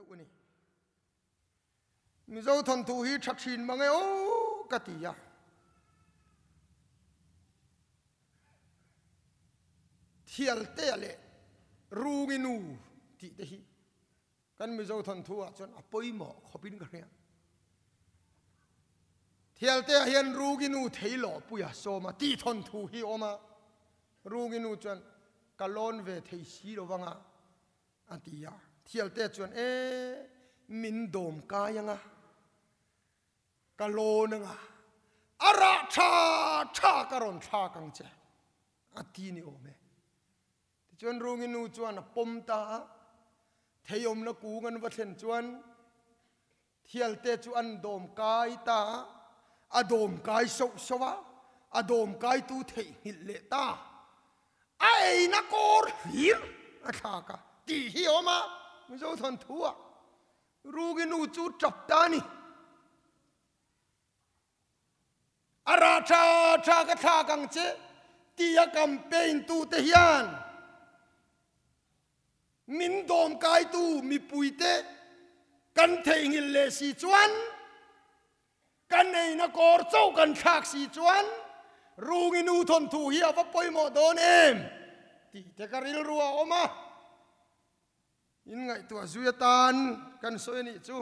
deuh a ni. Mizo thawnthu hi tha thin mang e aw ka ti a. Thialtea leh Rungi nu tih te hi kan Mizo thawnthu ah chuan a pawimawh khawpin ka hria. Thialtea hian Rungi nu thei lawhpuia sawma tih thawnthu hi a awm a. Rungi nu chuan ka lawn ve thei si lo vang a. A ti a. Thialte chuan, E, min dawm kai anga, ka lawn anga, a rah tha tha ka rawn thlak ang che, a ti ni awm e. Tichuan Rungi nu chuan a pawm ta a, theiawmna kung an va thlen chuan Thialte chu an dawm kai ta a, a dawm kai soh soh a, a dawm kaitu theihnghilh leh ta. A eina kawr hlir a thlak a, tih hi a awm a, Mizo thawnthu ah Rugi nu chu tap ta a ni. A rah tha tha ka thlak ang che tia campaign tute hian min dawmkaitu mipuite kan theihnghilh leh si chuan kan eina kawr chauh kan thlak si chuan Rungi nu thawnthu hi a va pawimawh dawn em tih te ka rilru a awm a. In ngaihtuah zui atan kan sawi a nih chu.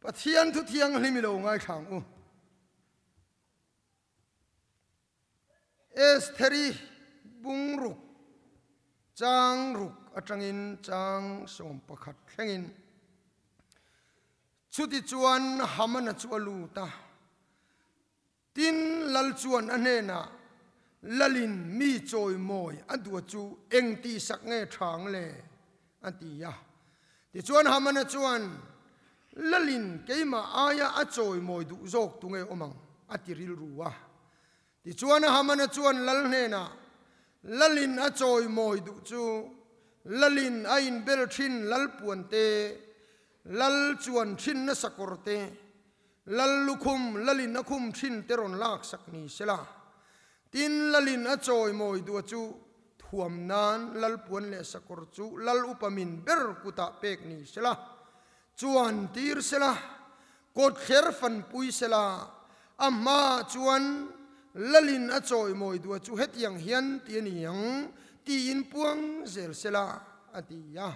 Pathian thu thianghlim i lo ngaithlang u. Estheri bungruk chang ruk atangin chang 11 thlengin. Chuti chuan Hamana chu a lut a. Tin, Lal chuan a hnenah, Lalin mi chawimawi a duat chu eng tihsak nge thang le? a ti a. Tichuan Hamana chuan, Lalin keimah aia a chawimawi duh zawk tu nge awm ang? a ti rilru a. Tichuan Hamana chuan Lal hnenah, Lalin a chawimawi duh chu Lalin a inbel thin Lal puan te, Lal chuan thin nasa kawr te, Lal lukhum Lalin a khum thin te rawn lak sak ni sela. Tin, Lalin a chawimawi duh chu thuam nan Lal puan leh sakawr chu Lal upa min ber kutah pek ni sela. Chuan tir sela, kawt thler fanpui sela, a hmaah chuan Lalin a chawimawi duh chu hetiang hian ti a ni ang tiin puang zel sela, a ti a.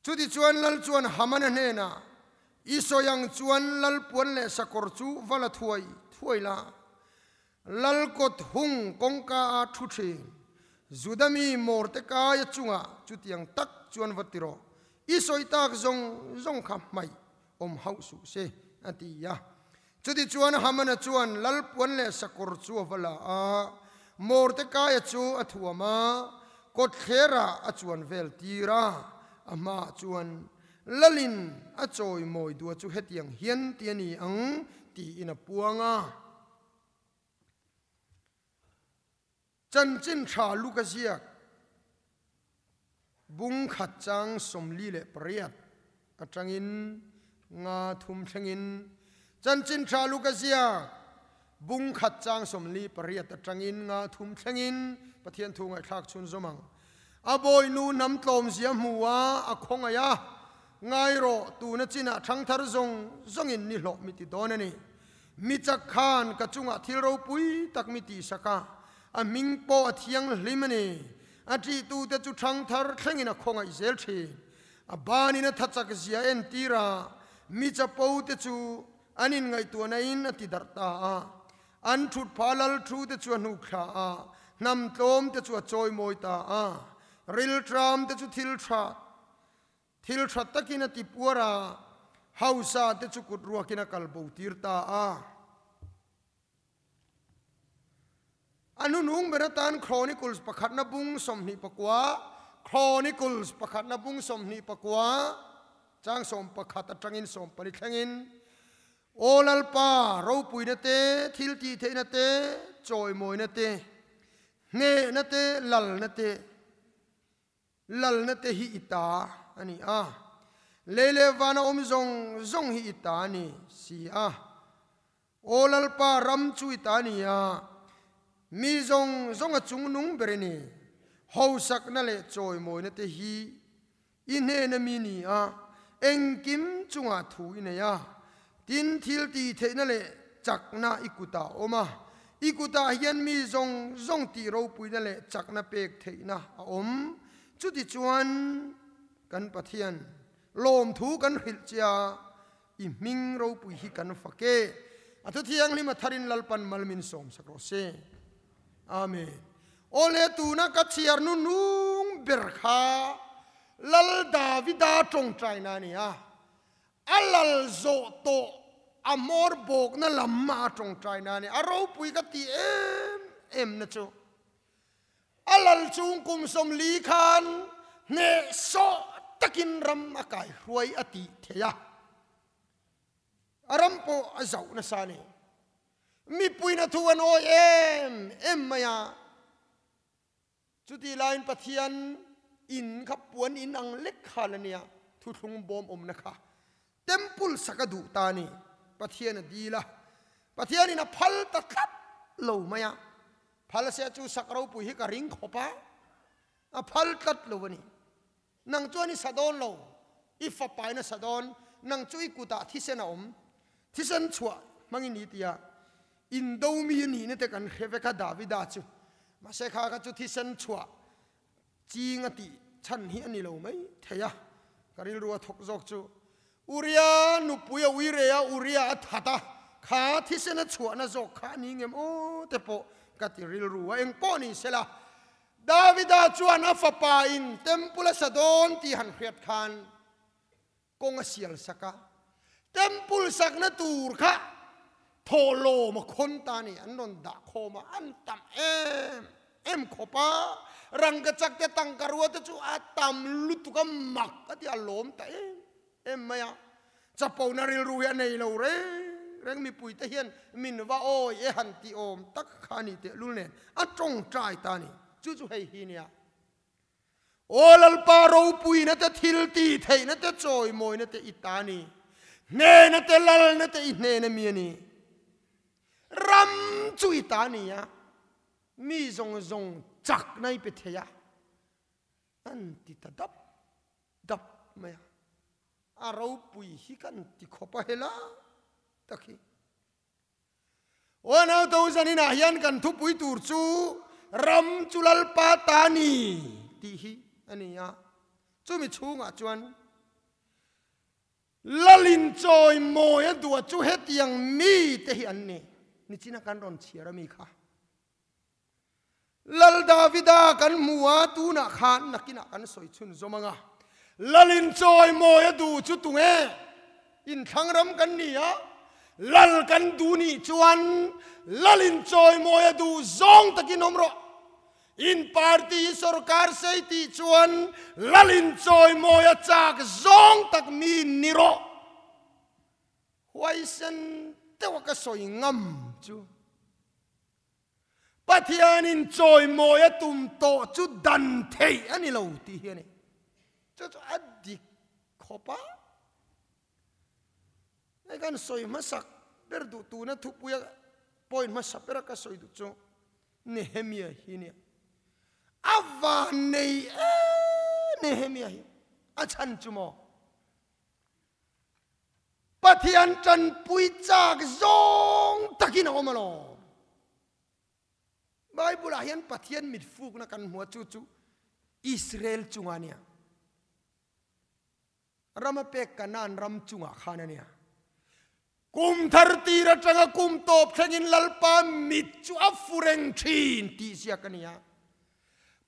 Chutichuan Lal chuan Hamana hnenah, I sawi ang chuan Lal puan leh sakawr chu va la thuai thuai la. Lal kawt hung kawngka a thu thin. Juda mi Mordekaia chungah chutiang tak chuan va ti rawh. I sawi tak zawng zawng kha hmaih awm hauh suh se, a ti a. Chutichuan Hamana chuan Lal puan leh sakawr chu a va la a, Mordekaia chu a thuam a, kawtthlerah a chuan vel tir a, a hmaah chuan, Lalin a chawimawi dua chu hetiang hian ti a ni ang, tiin a puang a. Chanchin tha Luka ziak bung khat chang 48 atangin nga thum thlengin Chanchin tha Luka ziak bung khat chang 48 atangin nga thum thlengin Pathian thu ngaihthlak chhun zawm ang. A bawinu hnam tlawm zia hmu a, a khawngaih a, ngai rawh tuna chinah thangthar zawng zawngin ni hlawh mi ti dawn a ni. Mi chak khan ka chungah thil ropui tak mi tihsak a, a hming pawh a thianghlim a ni. A ṭihtute chu ṭhangthar thlengin a khawngaih zel ṭhin. A banin a thachak zia entir a, mi chapo te chu an inngaihtuahna in a ti darh ta a. An ṭhutpha lal thu te chu a hnuk thla a, hnam tlawm te chu a chawimawi ta a. Rilṭam te chu thil ṭha Thil tha takin a ti puar a, hausa te chu kut ruakin a kal bo tir ta a. A hnuhnung ber atan Chronicles pakhatna bung 29, Chronicles pakhatna bung 29, chang 11 atangin 14 thlengin, Aw Lalpa, ropuina te, thil tih theihna te, chawimawina te, hnehna te, lalna te, Lalna te hi i ta a ni a, lei leh vana awm zawng zawng hi i ta a ni si a. Aw Lalpa, ram chu i ta a ni a, mi zawng zawng a chung nung ber i ni. Hausakna leh chawimawina te hi I hnena mi ni a, engkim chungah thu i nei a, tin thil tih theihna leh chakna i kutah a awm a, i kutah hian mi zawng zawng tih ropuina leh chakna pek theihna a awm. Chutichuan kan Pathian lawmthu kan hrilh che a, i hming ropui hi kan fak e. A thu thianghlim a tharin Lalpan mal min sawmsak rawh se. Amen. Awle tuna ka chhiar nu nung ber kha Lal Davida tawngtaina a ni a, a lal zawh tawh a hmawr bawkna lam a tawngtaina a ni. A ropui ka ti em em na chu a lal chung kum 40 khan hnehsawh takin ram a kaihruai a tih theih a, a ram pawh a zauh nasa a ni. Mipuina thu an awi em em mai a, chutih laiin Pathian in kha puan in ang lek khal a nia, thuthlung bawm awmna kha temple sak a duh ta a ni. Pathian a dil a, Pathianin a phal ta tlat lo mai a, phal se chu sak ropui hi ka ring khawp a, a phal tlat lo a ni. Nang chuan i sa dawn lo, i fapain a sa dawn, nang chu i kutah thisen a awm, thisen chhuah hmangin i ti a, indo mi a nihna te kan hre vek a Davida chu, mahse kha kha chu thisen chhuah ching a tih chhan hi a ni lo mai thei a, ka rilru a thawk zawk chu Uria nupui a ui rei a, Uria a that a, kha thisen a chhuahna zawk kha a ni ngem aw te pawh ka ti rilru a, engpawh ni sela Davida chuan a fapa in temple a sa dawn tih han hriat khan kawng a sial sak a, temple sakna tur kha thawhlawm a khawn ta a ni, an rawn dah khawm a, an tam em em khawp a, rangkachak te tangkarua te chu a tam lutuk a, mak a ti a lawm ta em em mai a, chapona rilru hi a nei lo reng reng, mipui te hian min va awi e han tih awm tak kha a ni tehlul nen a tawngtai ta a ni, chu chu hei hi nia. Aw Lalpa ropuina te thil tih theihna te chawimawina te i ta a ni, hnena te lalna te i hnena mi a ni. Ram chu i ta a ni a, mi zawng zawng chakna i pe thei a, an ti ta dap dap mai a. A ropui hi kan ti khawp a hela tak hi. Aw nauto zaninah hian kan thupui tur chu ram chu Lalpa ta ni tih hi a ni a. Chumi chhungah chuan Lalin chawi mawi a duah chu hetiang mite hi an ni. Nichina kan rawn chhiar a mi kha. Lal Davida kan hmu a, tunah khan nakinah kan sawi chhun zawm ang a. Lalin chawi mawi a duh chu tunge? Inthlang ram kan ni a, Lal kan duh nih chuan Lalin chawi mawi a duh zawng takin awm rawh. In party hi sorkar sei tih chuan Lalin chawi mawi a chak zawng tak mi ni rawh. Huaisen deuha ka sawi ngam chu. Pathianin chawimawi a tum tawh chu dan theih a ni lo tih hi a ni. Chu chu a dik khawp a. Hei kan sawi hmasak ber duh tuna thupuia point hmasa bera ka sawi duh chu Nehemia hi nia. A van nei e Nehemia hi. A chhan chu maw? Pathian tanpui chak zawng takin a awm alawm. Bible ah hian Pathian mit fukna kan hmu a, chu chu Israel chungah a nia. Ram a pek Kanaan ram chungah khan a nia. Kum thar tir atanga kum tawp thlengin Lalpa mit chu a fu reng thin tih ziak a nia.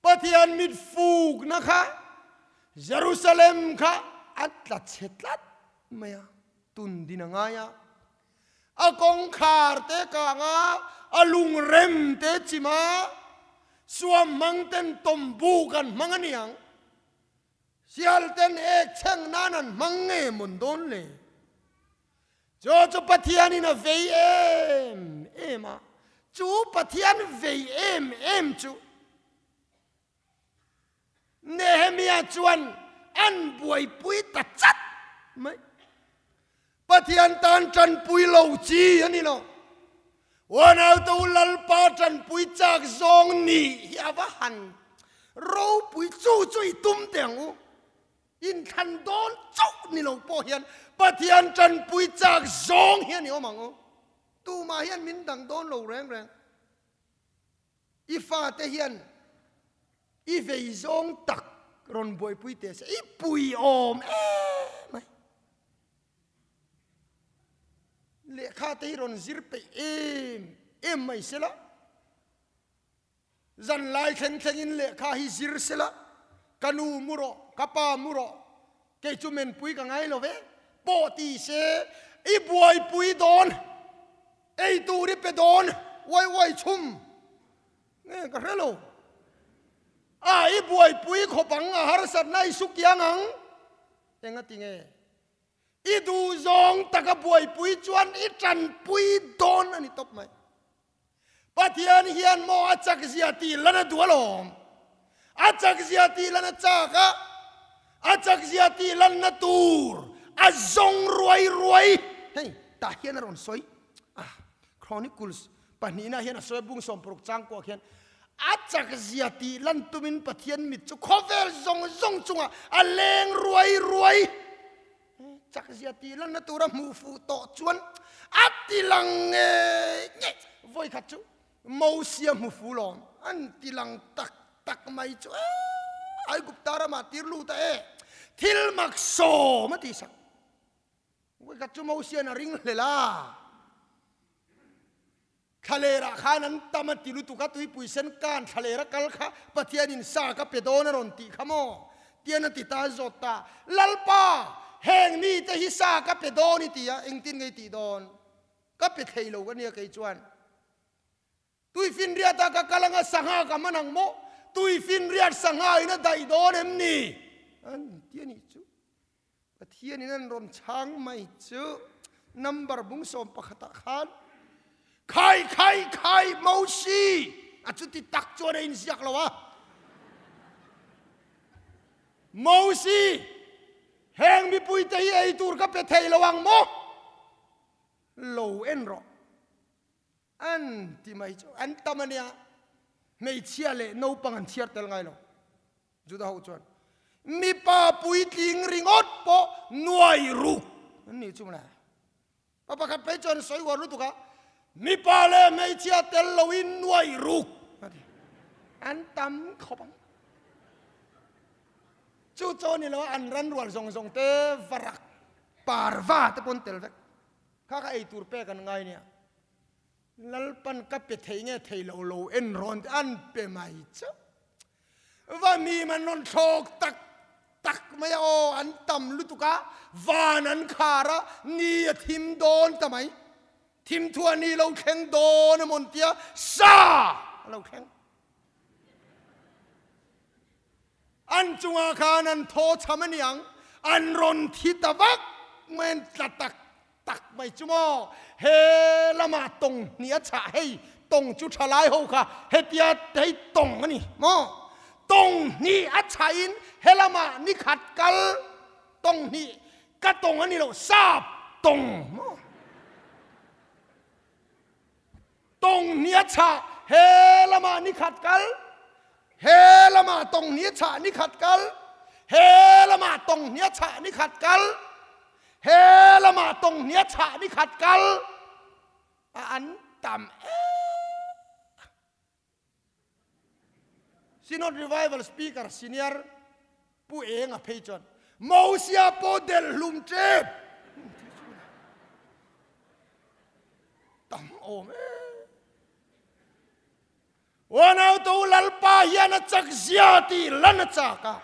Pathian mit fukna kha Jerusalem kha a tla chhe tlat mai a, tun din a ngai a. A kawngkhar te kang a, a lungrem te chim a, suam hmang ten tawm buk an hmang a niang. Sial ten ek chheng nan an hmang nge mawn dawn le? Chu chu Pathianin a vei em em a, chu Pathian vei em em chu Nehemia chuan an buaipui ta chat mai. Pathian tan tanpui lo chi a ni lo. Uanautu Lalpa tanpui chak zawng nih hi a va han ropui chu chu i tum teh ang u. Inthlan dawn chauh ni lo pawh hian Pathian tanpui chak zawng hian i awm ang u. Tumah hian min dang dawn lo reng reng. I fate hian i vei zawng tak rawn buaipui teh se i pui awm em mai. Lehkha te hi rawn zir peih em em mai sela. Zanlai thleng thlengin lehkha hi zir sela, ka nu mu rawh, ka pa mu rawh, kei chu menpui ka ngai lo ve, pawh ti se i buaipui dawn, ei tur i pe dawn, uai uai chhum nge ka hre lo. A i buaipui khawp ang, a harsatna i su kiang ang, engati nge? I duhzawng taka buaipui chuan i tanpui dawn a ni tawp mai. Pathian hian maw a chak zia tih lan a duh alawm. A chak zia tih lan a chak a, a chak zia tih lanna tur a zawng ruai ruai. Hei, tah hian a rawn sawi a, Chronicles pahnihna hian a sawi a, bung 60 chang kuah khian a chak zia tih lan tumin Pathian mit chu khawvel zawng zawng chungah a leng ruai ruai. Chak zia tih lanna tura hmuh fuh tawh chuan a ti lang ngei ngei. Vawi khat chu Mosia hmu fu lawm an ti lang tak tak mai chu e, Aigupta ramah tir lut a e, thil mak sawm a ti sak. Vawi khat chu Mosian a ring hlel a. Thlalerah khan an tam a ti lutuk a, tuipui sen kan thlaler a kal kha Pathianin sa ka pe dawn a rawn tih kha maw? Tian a ti ta zawt ta, Lalpa, heng mite hi sa ka pe dawn i ti a, engtin nge i tih dawn? Ka pe thei lo ka nia kei chuan. Tuifinriata ka kal anga sangha ka man ang maw? Tuifinriat sangha in a daih dawn em ni? An ti a nih chu. Pathianin an rawn chhang mai chu number bung 11 ah khan khai khai khai Mosi a chuti tak chuan a inziak lo a Mosi heng mipuite hi ei tur ka pe thei lo ang maw lo en rawh an ti mai chu an tam ania hmeichhia leh naupang an chhiar tel ngai lo Juda ho chuan mipa puitling ringawt pawh nuai ruk an nih chu mawle. Pa pakhat phei chuan sawi uar lutuk a, mipa leh hmeichhia tel loin nuai ruk a ti. An tam khawp ang. Chu chaw ni lo an ran rual zawng zawng te varak parva te pawn tel vek. Kha kha ei tur pek an ngai nia. Lalpan ka pe thei nge thei lo lo en rawn te an pe mai chauh. Va mi man rawn thlawk tak tak mai a aw an tam lutuk a, van an khar a, ni a thim dawn ta mai. Thim thua ni lo thleng dawn emaw an tia, sa a lo thleng. An chungah khan an thaw cham a niang, an rawn thi ta vak mai, an tla tak tak mai chu maw. He lamah tawng hnih a chhah hei, tawng chu tha lai ho kha hetia hei tawng a ni maw. Tawng hnih a chhahin he lamah ni khat kal tawng hnih ka tawng a ni lo, sap tawng maw. Tawng hnih a chhah he lamah ni khat kal, he lamah tawng hnih a chhah ni khat kal, he lamah tawng hnih a chhah ni khat kal, he lamah tawng hnih a chhah ni khat kal a an tam em. Synod Revival Speaker Senior Pu Enga phei chuan Mosia pawh delh hlum tep tam awm e. Uanautu Lalpa hian a chak zia tih lan a chak a,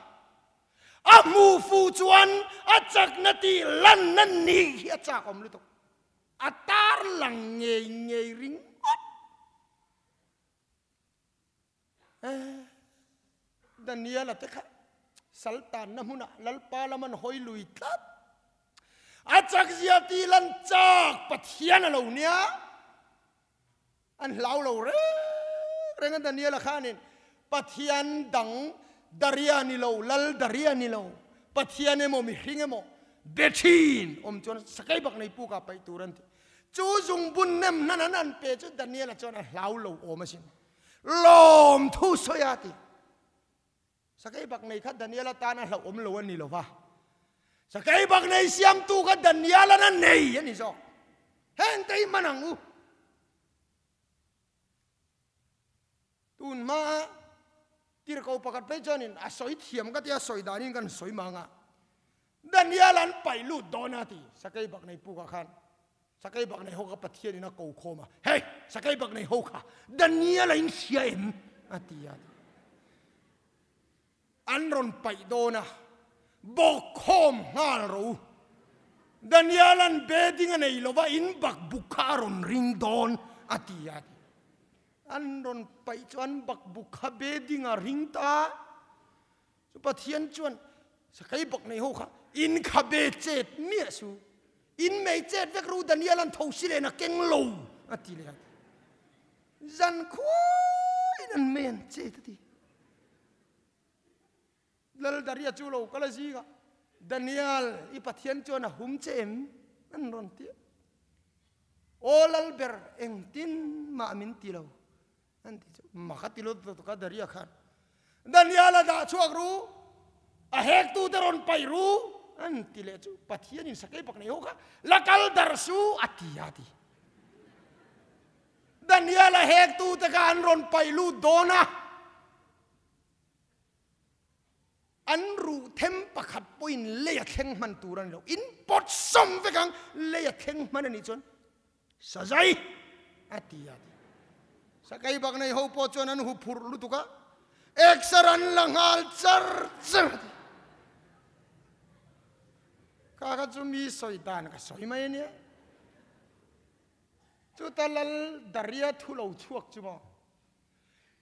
a hmuh fuh chuan a chakna tih lanna nih hi a chak awm lutuk. A tar lang ngei ngei ringawt. Daniela te kha saltanna hmunah Lalpa lam an hawi lui tlat. A chakzia ti lan chak Pathian a lo nia. An hlau lo reng reng a Daniela khanin Pathian dang Daria ni lo, Lal Daria ni lo, Pathian emaw mihring emaw be thin awm chuan sakei bak nei pukah paih tur an ti. Chu zungbun nem hnan an an pe chu Daniela chuan a hlau lo awm asin. Lawm thu sawi a ti. Sakei bak nei kha Daniela tan a hlauhawm lo a ni lo va. Sakei bak nei siamtu kha Daniel-an a nei a ni zawk. Heng te hi hman ang u. Tun hmaa tirhkoh pakhat phei chuanin a sawi thiam ka tia sawi danin kan sawi mang a, Daniel an paih lut dawn a ti. Sakei bak nei pukah khan sakei bak nei ho kha Pathianin a ko khawm a, Hei, sakei bak nei ho kha Daniel a inhria em? a ti a. An rawn paih dawn a, bawk khawm nghal ro. Daniel-a'n bedding a nei lo va, in bak buk kha a rawn ring dawn, a ti a. An rawn paih chu an bak buk kha bedding a ring ta. Chu Pathian chuan, Sakei bak nei ho kha in kha be chet miah su. In mei chet vek ru, Daniel-a'n tho si len a keng lo, a ti leh a. Zan khuaiin an mei an chet a ti. Lal Daria chu lo kal a zingah, Daniel, i Pathian chuan a hum che em? an rawn ti a. Aw Lal ber, engtin mah min ti lo, an ti chu. Mak a ti lo tawk a Daria khan. Daniel a dah chhuak ru, a hektute rawn paih ru, an ti leh chu. Pathianin sakei pak nei ho kha la kal dar su, a ti a ti. Daniel a hektute kha an rawn paih lut dawn a. An ruh them pakhat pawhin lei a thleng hman tur a ni lo. In pawt sawm vek ang, lei a thleng hman a nih chuan sazai a ti a ti. Sakai bak nei ho pawh chuan an hu phurh lutuk a, exer an la nghal char char a ti. Kha kha chu mi sawi dan ka sawi mai a nia. Chuta lal Daria thu lo chhuak chu maw?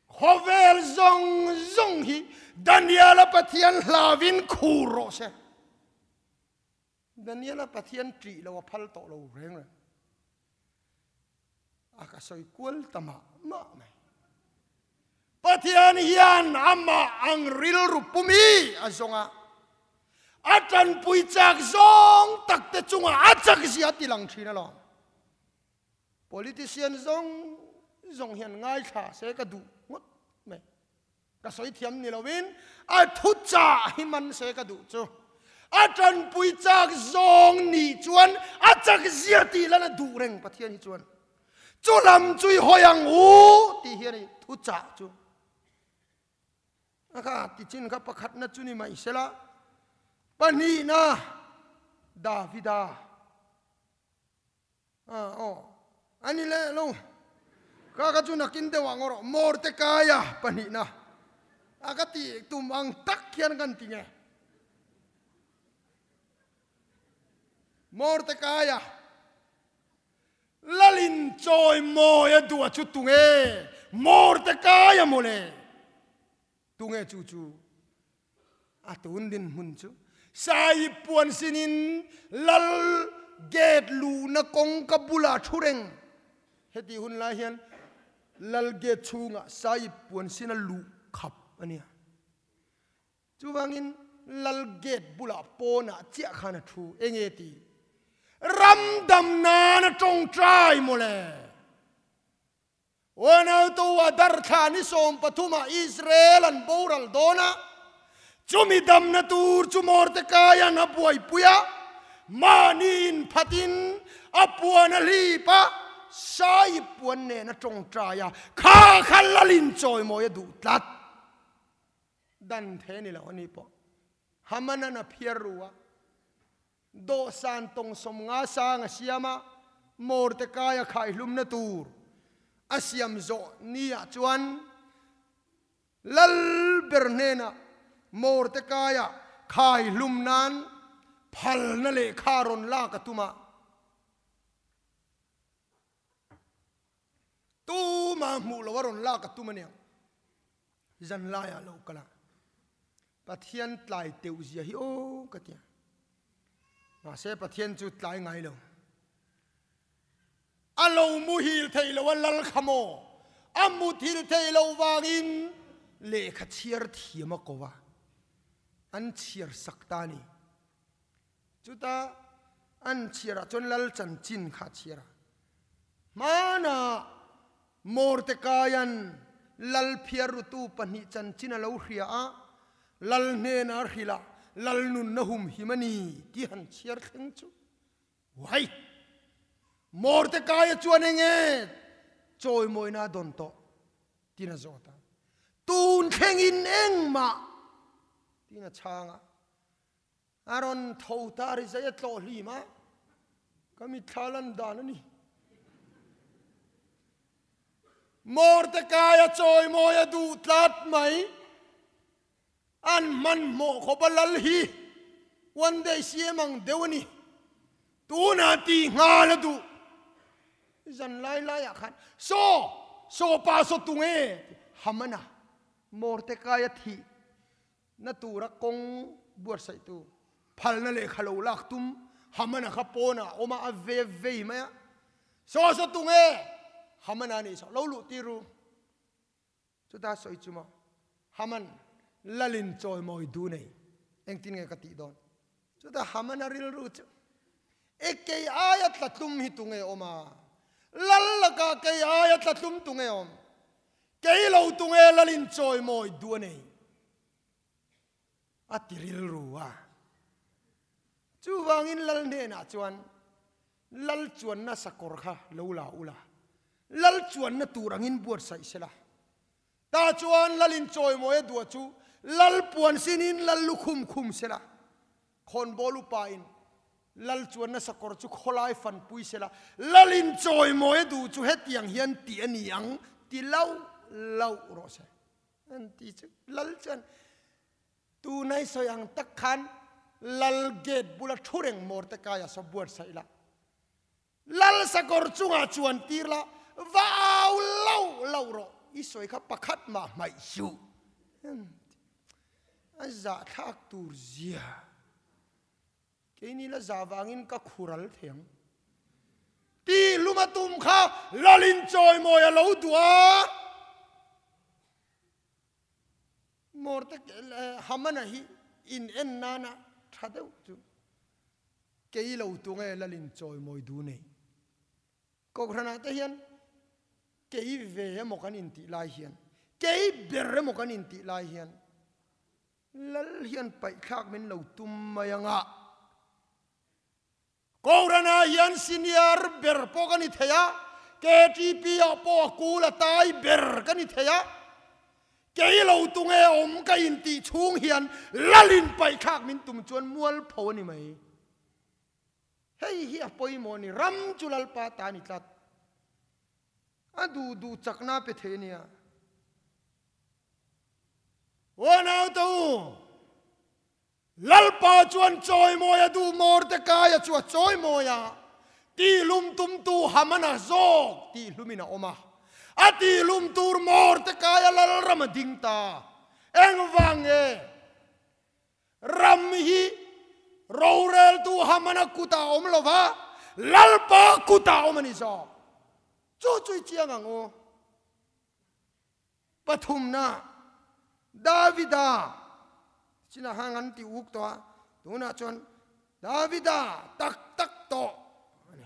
Khawvel zawng zawng hi Daniela Pathian hlauin khur rawh se. Daniela Pathian ṭih lo a phal tawh lo reng reng. A ka sawi kual ta mah mah mai. Pathian hian amah ang rilru pumi a zawng a, a ṭanpui chak zawng takte chungah a chak zia a ti lang ṭhin alawm. Politician zawng zawng hian ngaithla se ka duh ngawt mai. Ka sawi thiam ni lovin a thu chah hi man se ka duh chu. A tanpui chak zawng nih chuan a chak zia tih lan a duh reng Pathian hi chuan. Chu lam chu i hawi ang u tih hi a ni thu chah chu. A kha tichin kha pakhatna chu ni mai sela, pahnihna Davida. A aw, a ni leh lo. Ka ka chu nakin deuh ang erawh Mordekaia pahnihna a ka tih tum ang tak hian kan ti nge. Mordekaia Lalin chawi mawi a duh a chu tunge Mordekaia mawle. Tunge chu chu a tun dinhmun chu Sai puan sinin lal gate luhna kawngka bulah thu reng. Heti hun lai hian lal gate chhungah Sai puan sina luh khap a nia. Chuvangin lal gate bulah pawnah chiah khan a thu. Enge ti? Ram dam nan a tawngtai mawle. Uanautu a darthla ni 13 ah Israel an boral dawn a, chumi damna tur chu Mordekaia'n a buaipui a, mahni inphatin a puan a hlip a, Sai puan nen a tawngtai a, kha kha lalin chawimawi a duh tlat. Dan the ni lo a ni pawh. Hamanan a phiar ru a, Dawhsan tawng 50 sang a siam a, Mordekaia khaihlumna tur a siam zawh ni ah chuan Lal ber hnenah Mordekaia khaihlum nan phalna lehkha rawn lak a tum a. Tuma hmuh loh a rawn lak a tum aniang. Zanlaiah lo kal a, Pathian tlai teuh zia hi aw ka ti a. Mahse Pathian chu tlai ngai lo. A lo muhil thei lo a lal kha maw? A muthil thei lo vangin lehkha chhiar thiam a ko a, an chhiar sak ta a ni. Chuta an chhiarah chuan lal chanchin kha a chhiar a. Hmanah Mordekaia'n lal phiarrutu pahnih chanchin a lo hria a, lal hnenah a hrilh a. Lal nunna humhim a ni tih han chhiar thleng chu Uai! Mordekaia chuan enge chawimawina a dawn tawh tiin a zawt a. Tun thlengin engmah tiin a chhang a. A rawn tho ta ri zai a tlawh hlim a, ka mitthla lan dan a ni. Mordekaia chawimawi a duh tlat mai. An hmanhmawh khawp a lal hi one day siam ang deuh a ni. Tunah tih nghal a duh. Zan lai laiah khan saw, saw pa saw tunge Hamana Mordekaia thih na tura kawng buatsaihtu phalna lehkha lo lak tum Hamana kha pawnah a awm a, a ve vei mai a. Saw saw tunge Hamana nih saw lo luh tir u. Chuta sawi chu maw Haman lalin chawimawi du nei engtin nge ka tih dawn? Chuta Haman a rilru chu e kei aia tla tlum hi tunge awm a? Lal lakah kei aia tla tlum tunge awm? Kei lo tunge lalin chawimawi du a nei? A ti rilru a. Chuvangin lal hnenah chuan lal chuanna sakawr kha lo la ula, lal chuanna tur angin buatsaih sela. Tah chuan lalin chawimawi a duah chu lal puan sinin lal lukhum khum sela, khawnbawl upain lal chuanna sakawr chu khawlai fanpui sela, lalin chawimawi a duh chu hetiang hian tih a ni ang ti lauh lauh rawh se. An ti chu lal chuan tunai sawi ang tak khan lal gate bula thu reng Mordekaia saw buatsaih la, lal sakawr chungah chuan tir la, va au lauh lauh rawh, i sawi kha pakhat mah hmaih suh. A zahthlak tur zia. Keini la zah vangin ka khural thei ang. Tih hlum a tum kha lalin chawimawi a lo duh a. Mawrte Hamana hi in en nana tha deuh chu kei lo tunge lalin chawimawi duh nei. Kohhranah te hian kei ve emaw kan intih lai hian, kei ber emaw kan intih lai hian Lal hian paihthlak min lo tum mai ang a, Kohhranah hian senior ber pawh ka ni thei a, KTP ah pawh a kul a tai ber ka ni thei a, kei lo tunge awm ka intih chhung hian Lalin paihthlak min tum chuan mualpho a ni mai. Hei hi a pawimawh a ni, ram chu Lalpa ta a ni tlat. A duh duh chakna pe thei a nia. Aw naute u, Lalpa chuan chawimawi a duh Mordekaia chu a chawimawi a, tihlum tumtu Hamana zawk tihlumin a awm a. A tihlum tur Mordekaia lalram a ding ta. Engvang nge? Ram hi roreltu Hamana kutah a awm lo va, Lalpa kutah a awm a ni zawk. Chu chu i chiang ang u. Pathumna, Davida chinah khan an ti uk tawh a, tunah chuan Davida tak tak tawh a ni.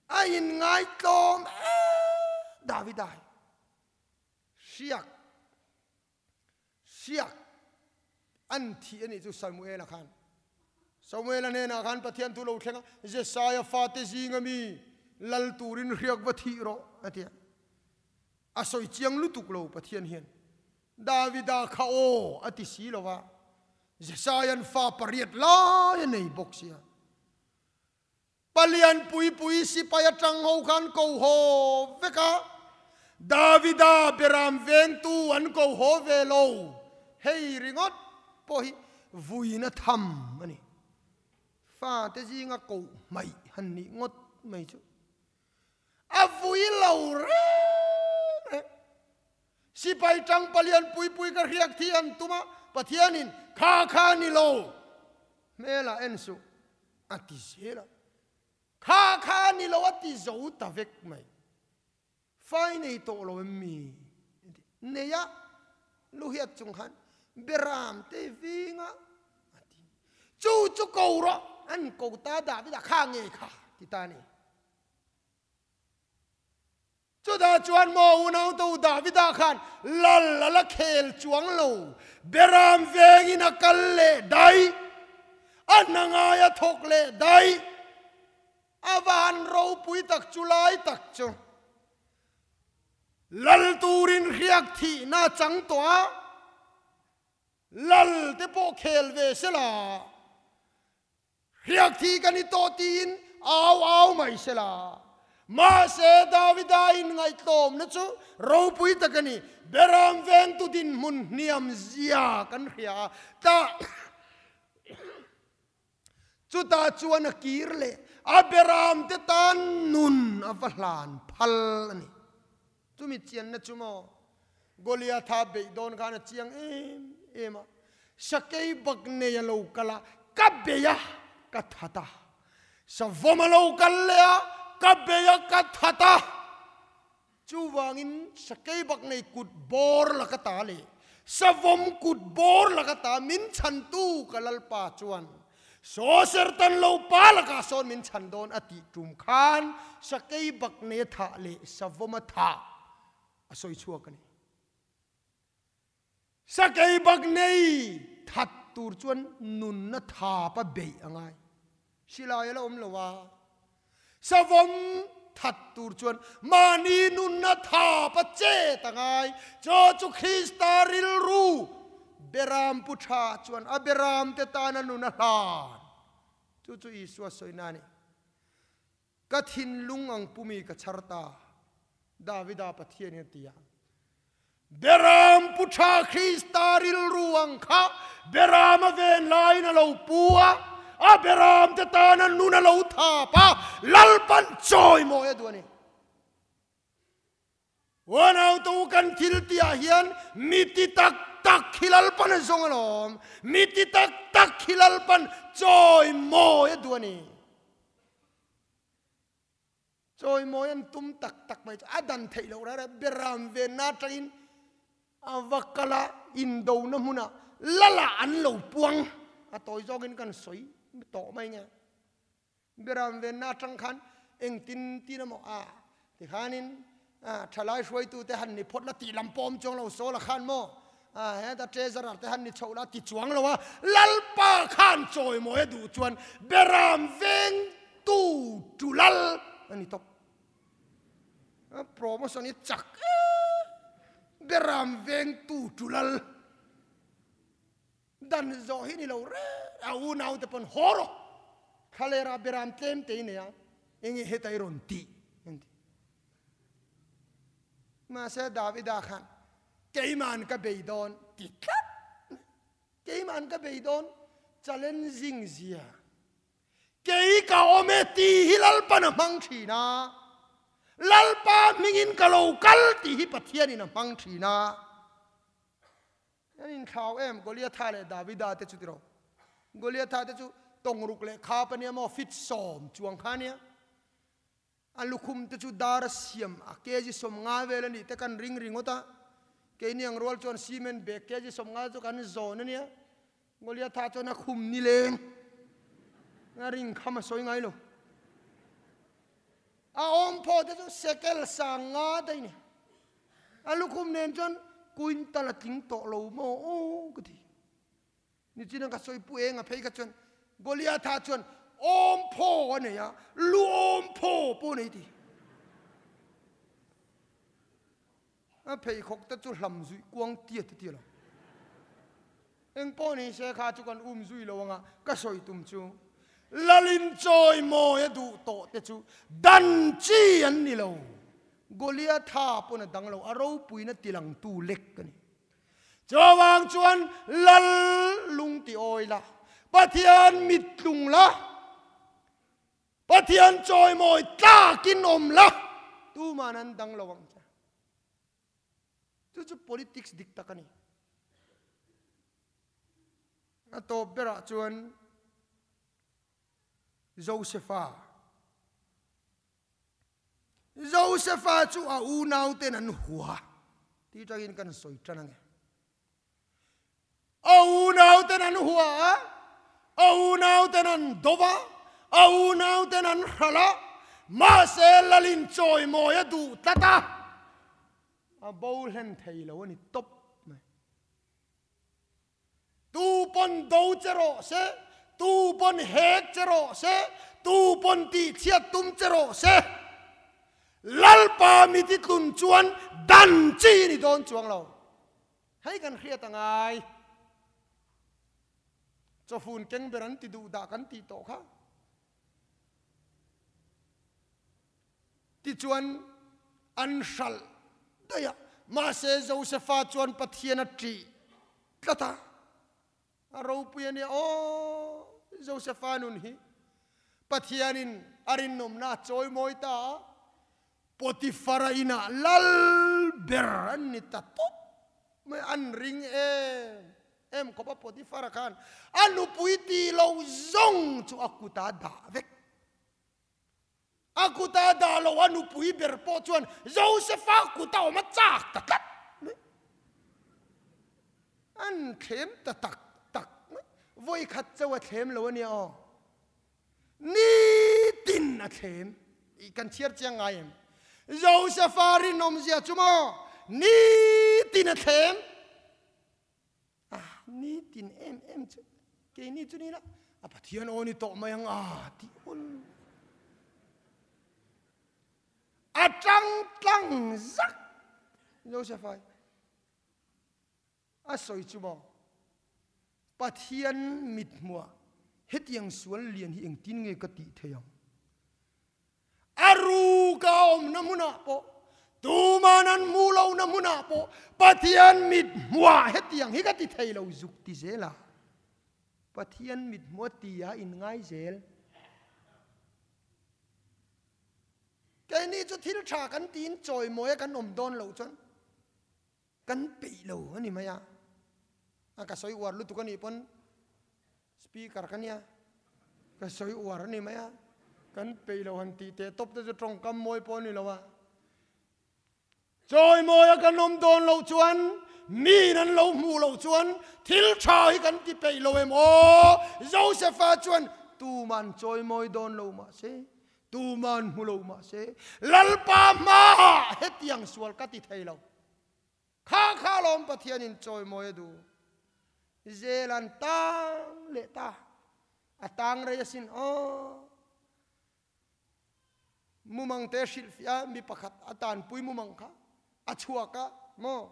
A inngaitlawm em Davida hi. Hriak, hriak an thih a nih chu Samuela khan. Samuela hnenah khan Pathian thu lo thleng a, Jesaia fate zinga mi lal turin hriak va thih rawh a ti a. A sawi chiang lutuk lo Pathian hian Davida kha aw a ti si lo va, Jesaia'n fa pariat lai a nei bawk sia. Palian pui pui sipai atang ho khan ko haw vek a, Davida beram vengtu an ko haw ve lo. Hei ringawt pawh hi vuina tham a ni. Fate zinga koh hmaih han nih ngawt mai chu. A vui lo reng reng. Sipai tang palian pui pui ka hriak thi an tum a, Pathianin kha kha ni lo hmelah en suh a ti zel a. Kha kha ni lo a ti zo ta vek mai. Fai nei tawh lo em mi? Nei a, luhiat chung khan beram te vinga a ti. Chu chu ko rawh an ko ta Davida kha nge kha ti ta ni. Chutah chuan maw unautu Davida khan lal a la khel chuang lo, Beram vengin a kal leh daih, a hna ngai a thawk leh daih. A van ropui tak chu lai tak chu lal turin hriak thihna a chang tawh a, lal te pawh khel ve sela. Hriak thi ka ni tawh tiin au au mai sela. Mahse, Davida inngaihtlawmna chu ropui tak a ni. Beram vengtu dinhmun hniam zia kan hria a, tah chutah chuan a kir leh a beramte tan nun a va hlan phal a ni. Chumi chianna chu maw Goliatha beih dawn khan a chiang em em a, Sakei bak nei a lo kal a, ka bei a, ka that a. Savawm a lo kal leh a, ka bei a, ka that a. Chuvangin sakei bak nei kut bawr la ka ta leh savawm kut bawr la ka ta min chhantu ka Lalpa chuan Saw sertan lo pa lakah sawn min chhan dawn a tih tum khan sakei bak nei a thah leh savawm a thah a sawi chhuak a ni. Sakei bak nei that tur chuan nunna thap a beih a ngai. Silai a la awm lo a, savawm that tur chuan mahni nunna thap a chet a ngai. Chaw chu Krista rilru Beram pu tha chuan a beram te tana nun a hlan. Chu chu Isua sawina a ni. Ka thinlung ang pumi ka chhar ta, Davida Pathian in a ti a. Beram pu tha Krista rilru ang kha beram a ven laiin a lo pu a, a beram te tana nun a lo thap a, Lalpan chawimawi a duh a ni. Uanautu kan thil tihah hian mi ti tak tak hi Lalpan a zawng alawm. Mi ti tak tak hi Lalpan chawimawi a duh a ni. Chawimawi an tum tak tak mai chu a dan theih loh rara beram venna atangin a va kal a, indona hmunah Lala an lo puang a tawi zawkin kan sawi tawh mai nge. Beram venna atang khan engtin tin emaw a tikhanin thalai hruaitute han ni phawt la tih lam pawh awm chuang lo Saul-a khan maw heta treasurer te han ni chhoh la ti chuang lo a, Lalpa khan chawimawi a duh chuan Beram vengtu tu lal a ni tawp. Promotion hi chak e, Beram vengtu tu lal. Dan zawh hi ni lo reng a unau te pawn haw rawh thlalera beram tlem te i nei a enge heta i rawn tih an ti. Mahse Davida khan keiman ka bei dawn ti tlat mai keiman ka bei dawn challenging zia kei ka awm e tih hi Lalpan a hmang thin a Lalpa hmingin ka lo kal tih hi Pathianin a hmang thin a. An inthlau em? Goliatha leh Davida te chu tiraw? Goliatha te chu tawngruk leh khap a nia maw? Fit 10 chuang kha a nia. A lukhum te chu dar a siam a, kg 50 vel a nih te kan ring ringawt a. Keini ang rual chuan cement bag kg 50 chu kan zawn a nia. Goliatha chuan a khum nileng a ring kham a sawi ngai lo. A awm phaw te chu sekel 50 daih a ni. A lukhum nen chuan quintal a tling tawh lo maw aw ka ti. Nichin a ka sawi pu eng a phei kha chuan Goliatha chuan awm phaw a nei a, lu awm phaw pawh a nei ti. A pheikhawk te chu hlam zuih kuang tiat a ti lo. Eng pawh ni se kha chu kan um zui lo anga ka sawi tum chu Lalin chawi mawi a duh tawh te chu dan chi an ni lo. Goliatha pawn a dang lo, a ropuina tilangtu lek a ni. Chuvang chuan Lal lung ti awi la, Pathian mit tlung la, Pathian chawi mawi tlakin awm la, tuman an dang lo ang che. Chu chu politics dik tak a ni. A tawp berah chuan Josefa. Josefa chu a unauten an hua tih tangin kan sawi tan ange. A unauten an hua a, a unauten an do va, a unauten an hral a. Mahse Lalin chawimawi a duh tlat a, a bo hlen thei lo a ni tawp mai. Tu pawn do che rawh se, tu pawn hek che rawh se, tu pawn tihchhiat tum che rawh se, Lalpa mi titlun chuan dan chi ni dawn chuang lo. Hei kan hriat a ngai. Chawfun keng ber an ti duh dah kan tih tawh kha. Tichuan, an hralh daih a. Mahse, Josefa chuan Pathian a ṭih tlat a. A ropui a nia aw, Josefa nun hi Pathianin a rinawmna a chawimawi ta a, Potifara inah lal ber an ni ta tawp mai, an ring em em khawp a, Potifara khan a nupui tih loh zawng chu a kutah a dah vek. A kuta dah loh a nupui ber pawh chuan Josefa kuta awm a chak ta tlat mai. An thlem ta tak tak mai. Vawi khat chauh a thlem lo a nia aw. Nitin a thlem tih kan chhiar chiang ngai em? Josefa rinawmzia chu maw nitin a thlem? Ah, nitin em em chu keini chu ni la a Pathian aw ni tawh mai ang a tih hun a tang tlang zak Joseph ai a sawi chu maw Pathian mit hmuah hetiang sual lian hi engtin nge ka tih thei ang A ruka awmna hmunah pawh, tuman an hmuh lohna hmunah pawh Pathian mit hmuah hetiang hi ka ti thei lo zuk ti zel a. Pathian mit hmuah ti a in ngai zel. Keini chu thil tha kan tiin chawimawi a kan awm dawn loh chuan Kan peih lo a ni mai a, a ka sawi uar lutuk a nih pawn speaker ka nia, ka sawi uar a ni mai a, kan peih lo han tih teh tawp te chu tawngkam mawi pawh a ni lo a. Chawimawi a kan awm dawn loh chuan miin an lo hmuh loh chuan thil tha hi kan ti peih lo em aw? Josepha chuan tuman chawimawi dawn lo mahse tuman hmu lo mahse Lalpa hmaah hetiang sual ka ti thei lo. Kha kha lawm Pathianin chawimawi a duh. Zel an tang leh ta. A tang rei asin aw. Mumang te hrilhfiah a mi pakhat a tanpui mumang kha a chhuak a maw.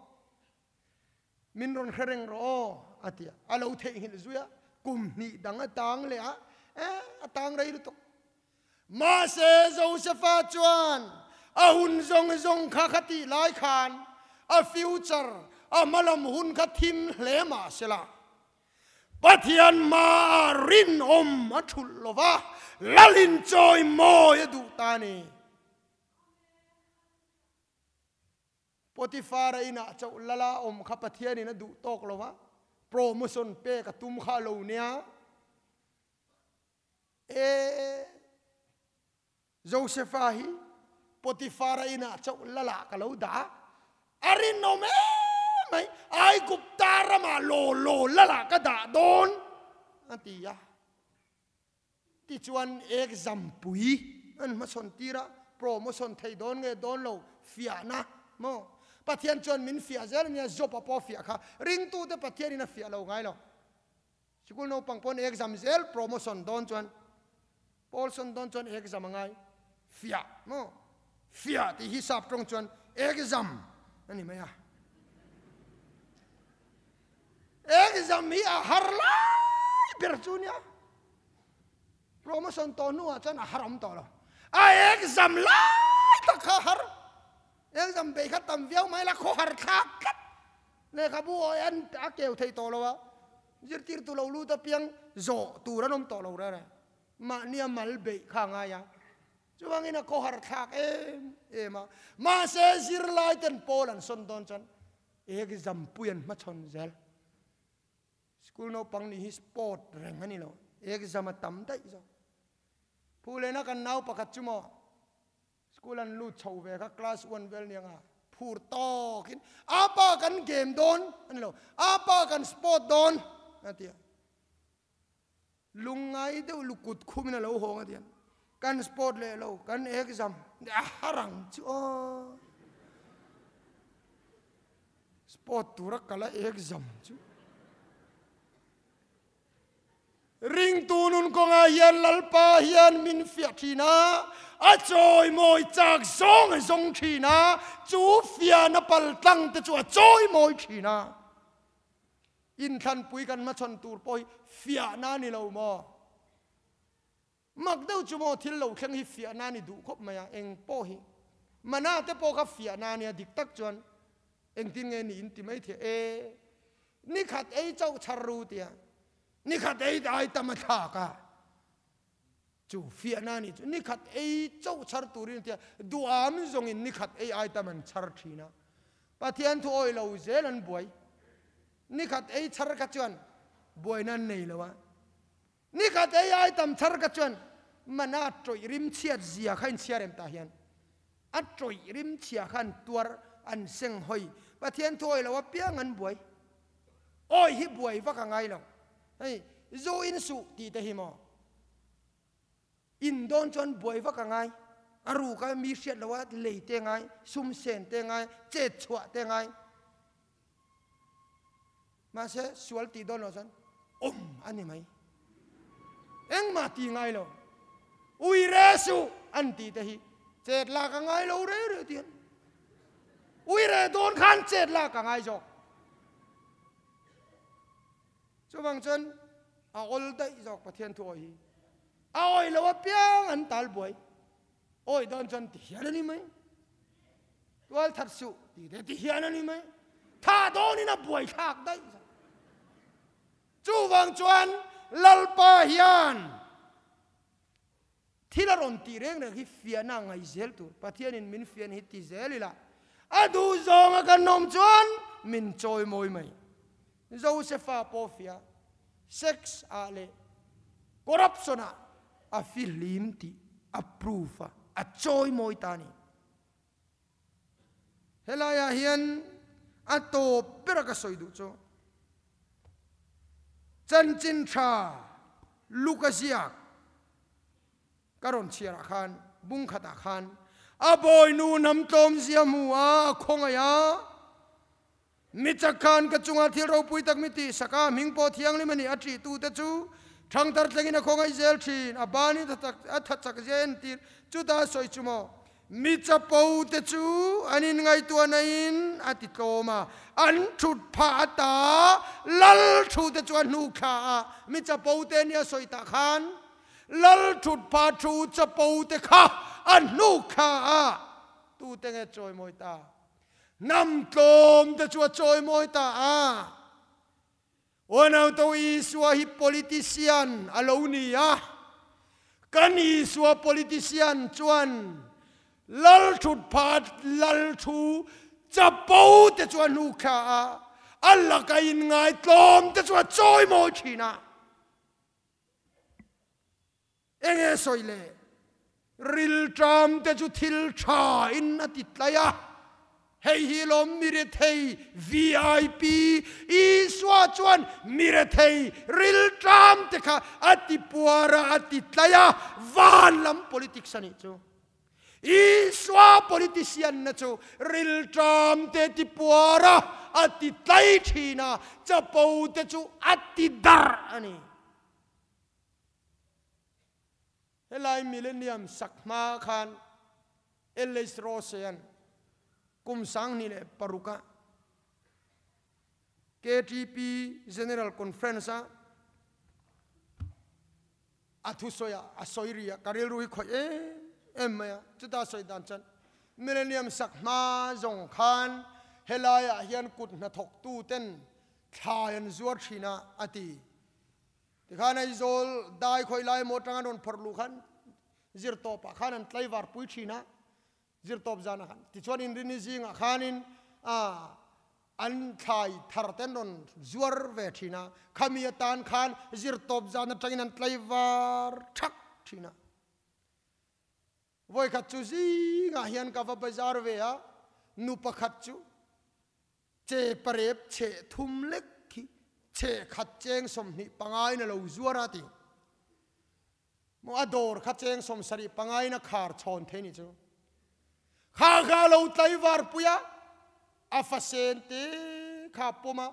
Min rawn hre reng rawh aw a ti a. A lo theihnghilh zui a, kum hnih dang a tang leh a, eh a tang rei lutuk. Mahse Josefa chuan a hun zawng zawng kha kha tih lai khan a future, a hmalam hun kha thim hle mah sela, Pathian hmaah rinawm a thulh lo va, Lalin chawimawi a duh ta a ni. Potifara inah chauh lala awm kha Pathianin a duh tawk lo va, promotion pek a tum kha a lo nia. E Josefa hi Potifara inah chauh lala ka lo dah a, a rinawm em mai, Aigupta ramah law law lala ka dah dawn a ti a. Tichuan exam pui an hmasawn tir a, promotion thei dawn nge dawn lo fiahna maw? Pathian chuan min fiah zel ania, Job-a pawh a fiah kha, ringtute Pathianin a fiah lo ngai lo. Sikul naupang pawn exam zel promotion dawn chuan Paulson dawn chuan exam a ngai fiah maw? Fiah tih hi sap tawng chuan exam a ni mai a. Exam hi a har lai ber chu nia. Promotion tawh hnuah chuan a har awm tawh lo. A exam lai tak kha a har. Exam bei kha tam viau mai la khaw har thlak tlat. Lehkhabu awi an a keu thei tawh lo a, zirtirtu lo lut apiang zawh tur an awm tawh lo reng reng. Mahnia mal beih kha a ngai a, chuvangin a khawhar thlak em em a. Mahse zirlai ten pawl an sawn dawn chuan exam pui an hmachhawn zel. School naupang nih hi sport reng a ni lo, exam a tam daih zawk. Phulena kan nau pakhat chu maw? School an lut chho ve kha class one vel nia nga phur tawk in apa kan game dawn a ni lo apa kan sport dawn a ti a lungngai deuh lukut khum in a lo hawng a ti a. Kan sport leh lo, kan exam a har ang chu aw. Sport tura kala exam chu. Ringtu nun kawngah hian Lalpa hian min fiah thin a, a chawimawi chak zawng a zawng thin a, chu fiahna pal tlang te chu a chawimawi thin a. Inthlanpui kan hmachhawn tur pawh hi fiahna a ni lo maw? Mak deuh chu maw thil lo thleng hi fiahna a ni duh khawp mai a, eng pawh hi. Mana te pawh kha fiahna a nia dik tak chuan engtin nge niin ti mai thei e, nikhat ei chauh chhar ru tia nikhat ei ai tam a thlak a, chu fiahna a nih chu nikhat ei chauh chhar turin tia duham zawngin nikhat ei ai tam an chhar thin a, Pathian thu awih lo zel an buai, nikhat ei chhar kha chuan buaina an nei lo a. Ni khat ei ai tam thar ka chuan mana tawih rim chhiat zia kha inchhiar em tah hian a tawih rim chhia kha an tuar an seng hawi. Pathian thu awih lo apiang an buai. Awi hi buai vak a ngai lo. Hei zu in suh tih te hi maw in dawn chuan buai vak a ngai. A ruk a mi hriat lo a lei te ngai, sum sen te ngai, chet chhuah te ngai. Mahse, sual tih dawn loh chuan awm a ni mai. Engmah ti ngai lo. Ui re suh an tih te hi chet lak a ngai lo reu reu tian. Ui re dawn khan chet lak a ngai zawk. Chuvang chuan a awl daih zawk Pathian thu awih hi. A awih lo apiang an tal buai. Awih dawn chuan ti hian a ni mai. Tual that suh ti te ti hian a ni mai. Tha dawnin a buai thlak daih zawk. Chuvang chuan Lalpa hian thil a rawn tih reng reng hi fiahna a ngaih zel tur. Pathianin min fiahna hi ti zel ila a duh zawnga kan awm chuan min chawi mawi mai. Josefa pawh fiah sex ah leh corruption ah a fihlim tih a proof a, a chawi mawi ta a ni. Helaiah hian a tawp bera ka sawi duh chu chanchin tha Luka ziak ka rawn chhiarah khan bung khatah khan a bawinu hnam tlawmzia hmu a, a khawngaih a, Mi chak khan ka chungah thil ropui tak mi tih sak a, hming pawh thianghlim a nih a ṭih tute chu ṭhangthar thlengin a khawngaih zel ṭhin. A ban in a tha chak zia entir chutah a sawi chu maw? Mi chapo te chu an inngaihtuah naiin a ti tlawm a, an ṭhut phah ata lal thu te chu a hnu thla a, mi chapo te nia sawi tah khan lal ṭhut phah thu chapo te kha a hnu thla a, tute nge chawimawi ta? Hnam tlawm te chu a chawimawi ta a. Unauto Isua hi politician a lo ni a. Kan Isua politician chuan lal thut phat lal thu chapo te chu a hnu thla a, a laka inngai tlawm te chu a chawimawi thin a. Enge sawi le? Rilṭam te chu thil ṭha in a ti tlai a, hei hi lawm mirethei VIP Isua chuan mirethei rilṭam te kha a ti puar a, a ti tlai a, van lam politics a nih chu. Isua politician na chu rilṭam te ti puar a, a ti tlai ṭhin a, chapo te chu a ti darh a ni. Helai Millennium sak hma khan LH Rosean kum 2006 ah KTP General Conference ah a thusawi ah a sawi ri a, ka rilru hi khawih em em mai a, chuta sawi dan chuan Millennium sak hma zawng khan helai ah hian kut hnathawktu ten thlai an zuar thin a, a ti. Tikhan Aizawl dai khawi lai emaw atanga an rawn phawrh luh khan zirtawpah khan an tlaivar pui thin a, zirtawp zanah khan. Tichuan Inrini zingah khanin an thlai thar te an rawn zuar ve thin a, khami atan khan zirtawp zan atangin an tlaivar thak thin a. Vawikhat chu zingah hian ka va bazar ve a, nu pakhat chu Che parep chhe thum lek khi chhe khat cheng 25 in a lo zuar a ti. Maw a dawr kha cheng 75 in a khar chhawn thei nih chu. Kha kha lo tlaivar pui a, a fa sen te kha a pawm a.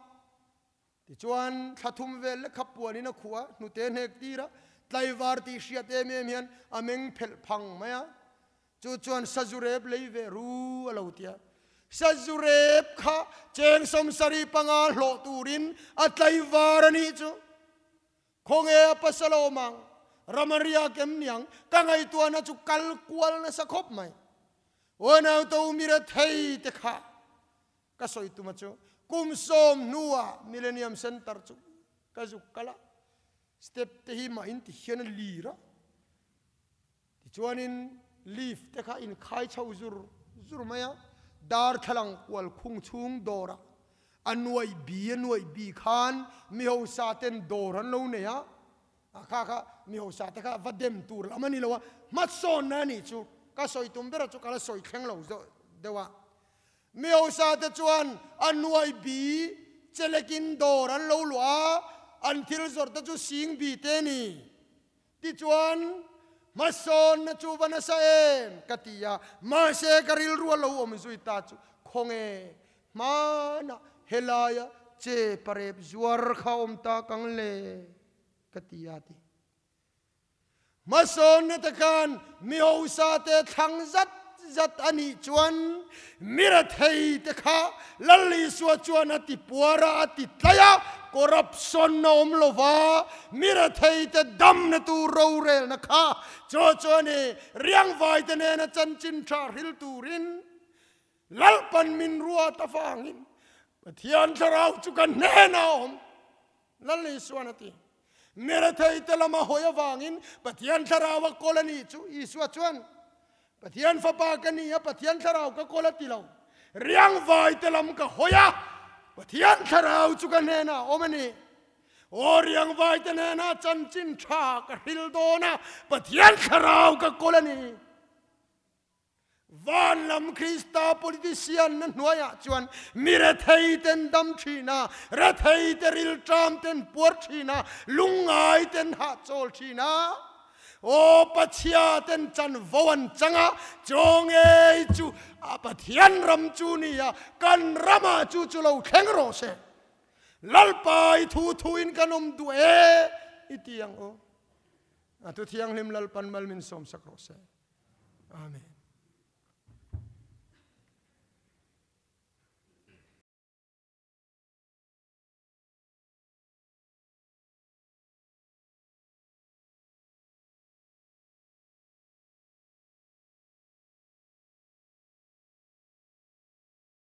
Tichuan thla thum vel lek kha puan in a khuh a, hnute hnek tir a, tlaivar tih hriat em em hian a meng phelh phang mai a. Chu chuan sazu rep lei ve ru a lo ti a. Sazu rep kha cheng 75 hlawh turin a tlaivar a nih chu. Khawnge a pasal a awm ang? Ramaria kem niang ka ngaihtuahna chu kal kual nasa khawp mai. Aw nauto mira thei te kha ka sawi tuma chu kum sawm hnuah Millennium Centre chu ka zuk kal a, step te hi mah in ti hian a lir a, tichuanin lift te kha inkhai chho zur zur mai a, darthlalang kual khung chhung dawrah a nuaih bi a nuaih bi khan mi hausa ten dawr an lo nei a, a kha kha mi hausa te kha va dem tur lam a ni lo a, hmasawnna a nih chu ka sawi tum ber a chu ka la sawi thleng lo deuh a, mi hausa te chuan a nuaih bi chelekin dawr an lo luah a, an thil zawrh te chu sing bi te a ni. Tichuan, hmasawnna chu va nasa em? ka ti a, mahse ka rilru a lo awm zui ta chu khawnge hmanah helaia che parep zuar kha awm tak ang le? ka ti a ti. Hmasawnna te khan mi hausa te thlang zat zat a nih chuan mi rethei te kha Lal Isua chuan a ti puar a, a ti tlai a, corruption a awm lo va, mi rethei te damna tur rorelna kha chu chuan i riangvai te nena chanchin tha hril turin Lalpan min ruat avangin Pathian thlarau chu ka hnenah a awm, Lal Isuan a ti. Mi rethei te lama hawi avangin Pathian thlarau a kawl a nih chu Isua chuan, Pathian fapa ka ni a, Pathian thlarau ka kawl a ti lo. Riangvai te lam ka hawi a, Pathian thlarau chu ka hnenah a awm a ni. Aw riangvai te hnenah chanchin tha ka hril dawn a, Pathian thlarau ka kawl a ni. Van lam Krista politician na hnuaiah chuan mi rethei ten dam thin a, rethei te rilṭam ten puar thin a, lungngai ten hahchawl thin a, aw Pachhia ten chanvo an chang a, chaw ngei chu a Pathian ram chu ni a, kan ramah chu chu lo thleng rawh se. Lalpa i thu thuin kan awm duh e i ti ang u. A thu thianghlim Lalpan mal min sawmsak rawh se. Amen.